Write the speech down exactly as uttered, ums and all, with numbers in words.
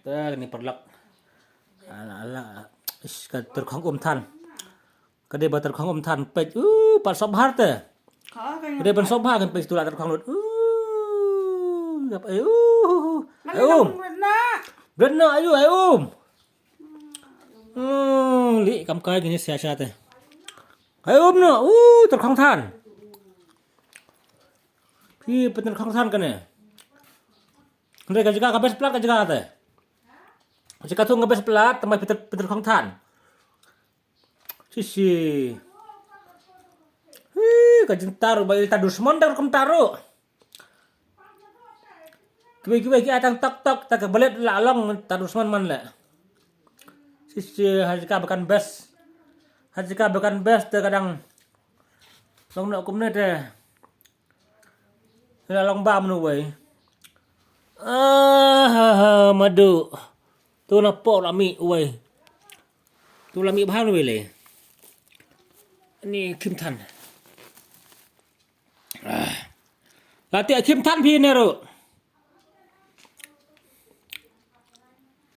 Te kane paralok. Ala, ala. Ish, ka tyrkhong um than. Ka dei ba tyrkhong um than peit. Uh, pat sop bha te. Ka dei ban sop bha kan peit tu la tyrkhong lut. Uh, ngap ai, uh. Ai um. Bret na ayu ai um. Hmm, li kam kai kini sia sia te. Ai um no. Uh, tyrkhong than. Ki pynter khong than kane. Hynrei ka jaka ka best plat ka jaka te. Jaka thung ka best plat, tamai pynter, pynter khong than. Sisi. Hi, ka jingtar ba ita dusmon tar kum taru. Kiwi kiwi ki atang tok tok ta ka belet la long ta dusmon man le. Sisi ha jaka ba kan best. Ha jaka ba kan best te kadang long no kum ne te. La long bam no wei. Ah, ha, ha, madu. Tu na por ami wei. Tu la mi bhang wei le. Ni khim than. Ah. La ti khim than phi ne ru.